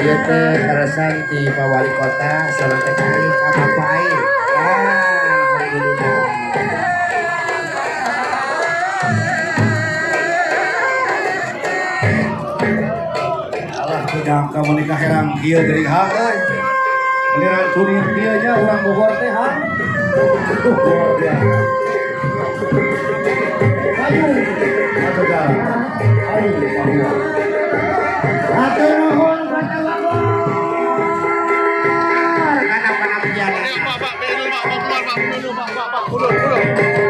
Ieu teh karasan ti Pak Wali Kota sareng TKI ka Bapak aing. Alhamdulillah. Alah, kujang ka menikah herang kieu geuning ha euy. Meniran tunir kieu nya urang Bogor teh ha. Luar biasa. Ayo, atuh dah. Ayo, Papua. Hatur nuhun Kota Bogor. Kana panampian. Pak, Pak, dulu, Pak, mau keluar, Pak, dulu, Pak, Pak, Pak, mundur, mundur.